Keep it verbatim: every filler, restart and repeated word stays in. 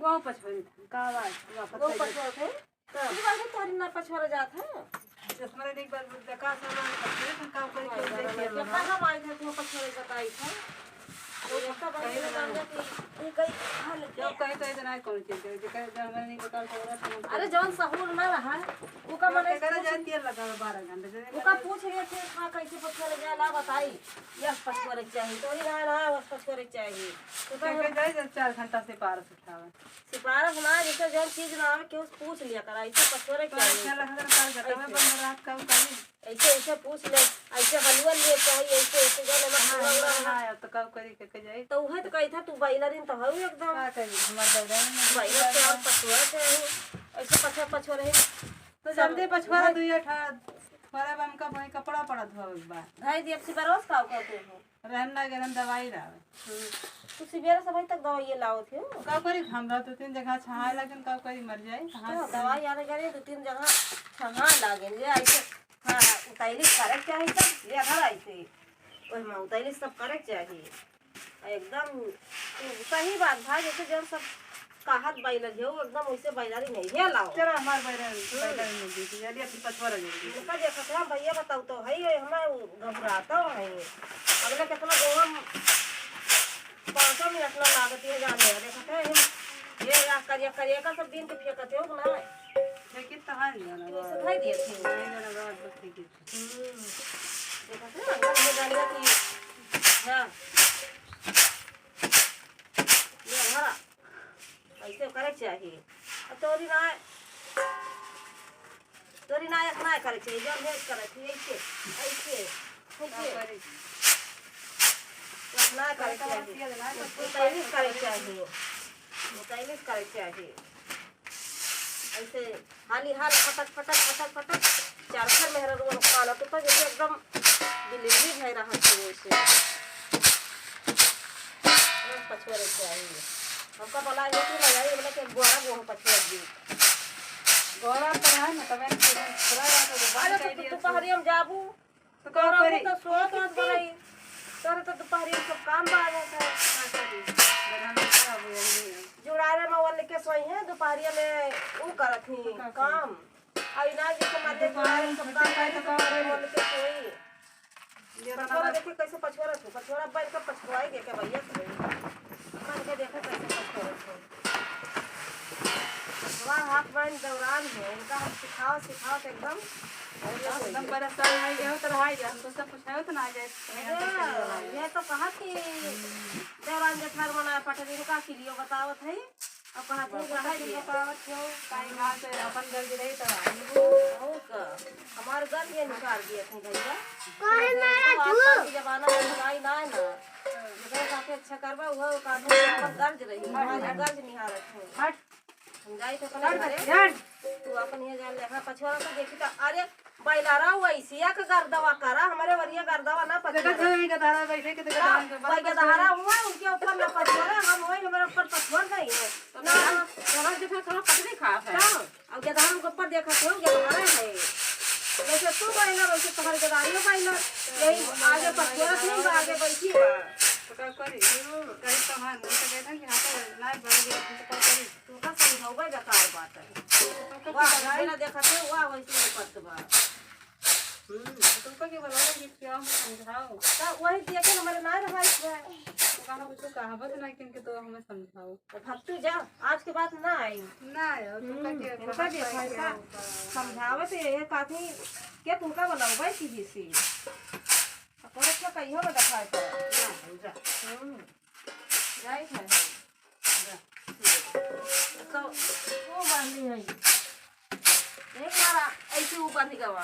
गौ पछोरे थे, का बात, का गौ पता पछोरे थे? हाँ। ई बात तो तोहरी ना पछोरे जात है। चश्मा लेने के बाद देखा सामान पछोरे थे, का कोई कोई देखे कितना लगा। हम आई थे, तू पछोरे बताई था। तो ये तो कहीं बताऊंगा कि ई कहीं, हाँ, जो कहीं तो इतना कौन चीज है, जो कहीं जो हमारे नहीं बताओ तो ना समझ अरे, जौन सहूर ना रहा, ओका तो मने करे पूछ जाती है, लगा बारह घंटे से। ओका पूछ रहे थे, हाँ, कैसे पछोरे जाला, बताई। यस, पछोरे के चाही। तोरी ना, ना, बस पछोरे के चाही। तो तो कहे जाए जब चार घंटा से पारस उठावे। सिफारिश ना, जैसे जौन चीज ना आवे, केहू से पूछ लिया करा, ऐसे पछोरे के तो चाही। ऐसे लहर का गटवा ऐसे। बंद रात का उतारी। ऐसे, ऐसे पूछ ले, ऐसे हलुआ लिए चाही, ऐसे, ऐसे जौन एमा हाँ, पूरा हाँ, उड़ा हाँ, है। हाँ, तो का करी के, के जाई? तो उहे तो कही था, तू बैलरिन तो हऊ एकदम। का करी, हमार बैलरिन में बैलर से और पछोरे के चाही, ऐसे पछोर, पछोरे ही। तो जल्दी पछोरा दुइया ठा, थोड़ा बा हमका वही कपड़ा पड़ा धोवे के बा। धाई दिया, सिबरवा से का करते हो? रहन ना गरम दवाई लावे। हम्म। तू सिबेरे से भाई तक दवाई ये लावत हो? का करी, हमरा दो तीन जगह छहाए लागेन, का करी, मर जाई, कहाँ तो से? दवाई आने गए, दो तीन जगह छहाए लागेन, ले आई से, हाँ, हाँ, उतैली करे के चाही तब, ले घर आई से, ओहिमा उतैली सब करे के चाही। एकदम सही बात भाई, जैसे जौन सब कहत बैलर है, वो एकदम वैसे बैलरी नहीं है, लाओ। चलो, हमार बैलर, हम्म। बैलर में दे दी, चलिए, फिर पछवाड़ा दे दी। उनका देखत है, भैया बताओ तो है, ये हमारे घबराता है। अगले कितना गोहम पाँचों मिनट ना लागत है जाने, देखत है, हम ये या करिया, करिया का सब दिन के फेंकत हो ना। फेंकित तो है नहीं, ना ये सब है दिए थे। नहीं, ना, ना, बस फेंकित। हम्म। देखत है, अंदर में डालिया कि, हाँ। ये हमारा ऐसे करे के चाही। अब तोरी ना, तोरी ना, एक ना करे के चाही, जौन है करे के चाही, ऐसे, ऐसे, ऐसे। का करी? एक ना करे के चाही। तैलीस करे के चाही। तैलीस करे के चाही। ऐसे हाली हाल फटक, फटक, फटक, फटक, चार घर मेहरारू लोग पालत होता, जैसे एकदम delivery भय रहत है वैसे। बस पछुआ रहे चाहिए। हमका बोला ये कि लगाई, बोला कि गोरा गोह पछुआ दी। गोरा तो है ना, तबे न पूरा, पूरा रात हो गया, अरे बंद तो कर दिया। दोपहरी हम जाबू, तो का तोरा करी? तो सोत होत बरई। तोरे तो दुपहरी सब काम बा जाता है। का करी? बना लेता अब यही है। जुड़ारे में वो लेके सोई है, दुपहरिया में ऊ करत ही तो का करी? काम। अब इनार जी के मारे दुपहर जुड़ारे में सब छुट्टी काम पाई तो करे, का करी? वो लेके सोई। ये तो पछोरा ना देखी कैसे पछोरा छू, पछोरा बैठ के पछोराई देखे भैया से। बन के देखे कैसे पछोरा छू। हमार हाथ बहन दौरान है, इनका हम सिखाओ, सिखाओ तो एकदम एकदम परेशान है, ये तो रहा है, हमको सब कुछ है तो ना जाए। अरे, ये तो कहा कि दौरान जेठार बनाए पटरी का किलियो बतावत है, अब कहा तू बहुत रहा अच्छी है। बतावत हो, काहे कहाँ से अपन गर्ज रही तो आई। हो का? हमार गर्ज ये निकाल दिया थे भैया। काहे तो ना आजकल तू? के जमाना में भाई ना है ना। जेकरे साथे अच्छा करबा, वो कानून अपन गर्ज रही, हमारी गर्ज निहारत हो। हट। हम जाई तो अपने हट, घरे। हट। तू अपन ये जान ले, हाँ, पछवाड़ा तो देखी तो, अरे, बैलारा वैसिया के गर्दवा करा, हमारे वरिया गर्दवा ना पछवाड़ा। देखत हो, ये गदहरा बैठे के देखत हाँ, हो, वही गदहरा हुआ, उनके ऊपर ना पछवाड़ा, हम वही हमारे ऊपर पछवाड़ नहीं है। तो ना, गदहरा, गदहरा जो है, थोड़ा पतली खा है। हाँ, अब गदहरा के ऊपर देखत हो, गदहरा है। जैसे तू बैला, वैसे तोहर गदहरियो बैला। यही आगे पछवाड़ा नहीं बा, आगे बैठी बा। तो का करी? हम्म। कही तो हाँ, नहीं तो कहता कि हाँ, तो ना बढ़ गया, तो का करी? तुमका समझावे बेकार बात है। तुमका वाह, की समझाई? जैसे ना देखत हो, वाह, वैसे नहीं करत बा। हम्म, तो तुमका के बोला कि क्या हम समझाओ? तो वही देखे हमारे ना रहा इसमें। तुमका ना कुछ कहावत ना कि इनके तो हमें समझाओ। तो भक्तू जा, आज के बाद ना आई। ना आयो, तुमका हम्म, के इनका कहावत देखा है इनका क्या होता है? समझावत है, ये काफी क्या तुमका बोला भाई की जैसी। अब थोड़ा सा कहियो में दिखाए तो। ना, जा। हम्म, जाई है। तो वो बांधी है। एक बार ऐसे ऊपर ही गवा।